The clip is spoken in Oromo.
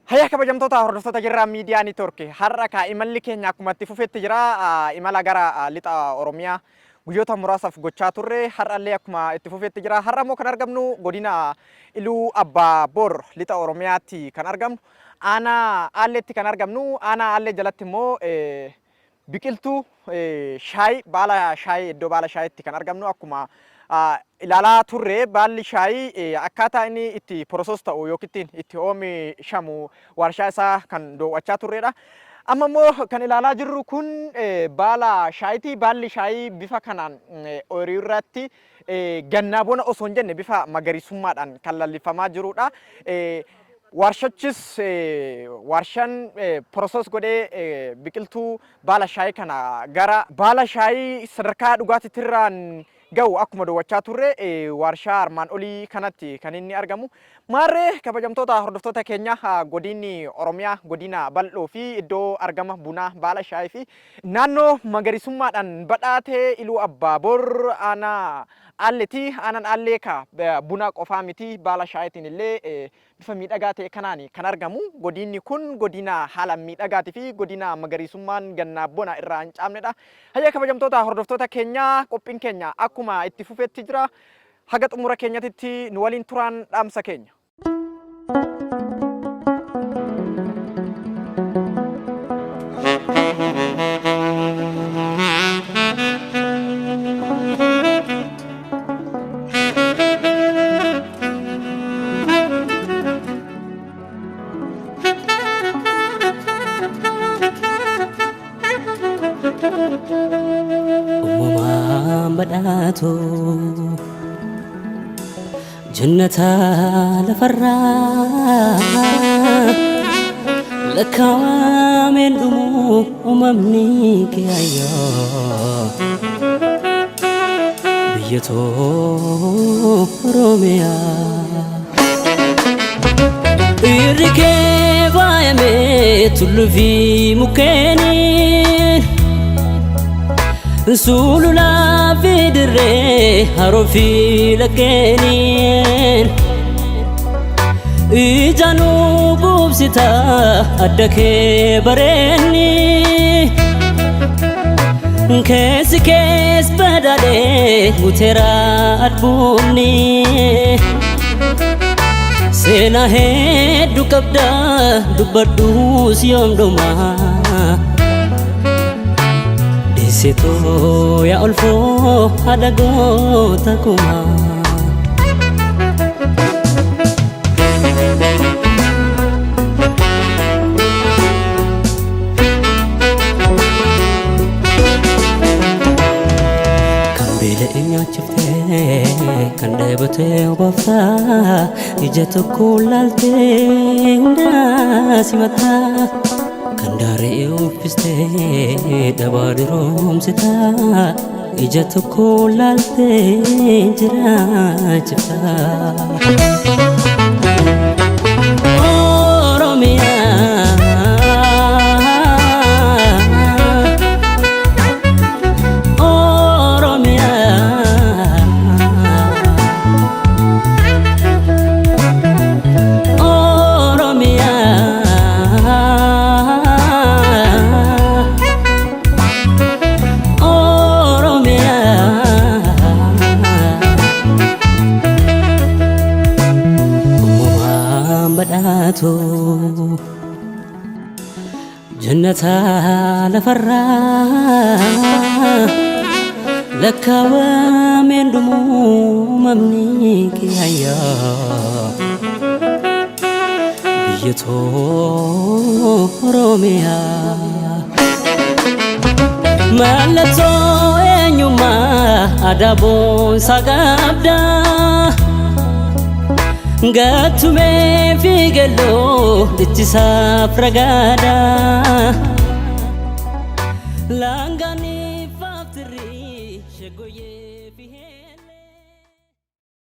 Hayya kabajamtoota hordoftoota Jirraa Miidiyaa Niitoorki, har'a kaa imalli keenya akkuma itti fufetti jira. Imala gara lixa Oromiyaa guyyoota muraasaaf gochaa turre har'allee akkuma itti fufetti jira. Har'a immoo kan argamnu godina Iluu Abbaa Boor lixa Oromiyaatti kan argamnu aanaa Aalleetti kan argamnu. Aanaa Aallee jalatti immoo biqiltuu shaayii, baala shaayii, iddoo baala shaayiitti kan argamnu. Akkuma ilaalaa turre baalli shaayii akkaataa inni itti porosos ta'u yookiin itti oomishamu warshaa isaa kan daawwachaa turredha. Amma immoo kan ilaalaa jirru kun baala shaayiiti. Baalli shaayii bifa kanaan ooyiruu irratti gannaa bona osoo hin jenne bifa magariisummaadhaan kan lallifamaa jirudha. Warshachis warshaan porosos godhee biqiltuu baala shaayii kana gara baala shaayii sadarkaa dhugaatiitirraan ga'u akkuma daawwachaa turre warshaa armaan olii kanatti kan inni argamu. Maarree kabajamtoota hordoftoota keenya, godinni Oromiyaa godina bal'oo fi iddoo argama bunaa, baala shaayii fi naannoo magariisummaadhaan badhaatee Iluu Abbaa Boor aanaa Aalleeti. Aanaan Aallee ka buna qofaa miti, baala shaayiitiin illee bifa miidhagaa ta'e kanaan kan argamu. Godinni kun godina haala miidhagaatii fi godina magariisummaan gannaa bona irraa hin caamnedha. Hayya kabajamtoota hordoftoota keenya, qophiin keenya akkuma itti fufetti jira. Haga xumura keenyatitti nu waliin turaan dhaamsa keenya. Uumamaan badhaatu jannata lafarraa lakkaawameen dhumu uumamni kee ayyaa biyya too Oromiyaa. Irri kee faayamee tulluu fi mukkeeniin, sululaa fi dirree, haroo fi laggeeniin, ijaanuu quubsita adda kee bareenni, keessi kees badhaadhee guuteera albuunni. Seenaa hedduu qabda, dubbadhuus yoom dhuma. Deessetoo yaa olfoo haadha goota kumaa. Kan beela'e nyaachiftee, kan dheebotee obaaftaa, ija tokko laaltee hundaa simataa. Kan daaree uffistee dhabaa duroomsitaa, ija tokko laaltee jiraachiftaa. Oromiyaa. Oromiyaa. Oromiyaa. Oromiyaa. Uumamaan badhaatu jannata lafarraa lakkaawameen dhumu uumamni kee ayyaa biyya too Oromiyaa. Mallattoo eenyummaa aadaa boonsaa qabda. Gattumee fi gelloo dhichisaaf ragaadha.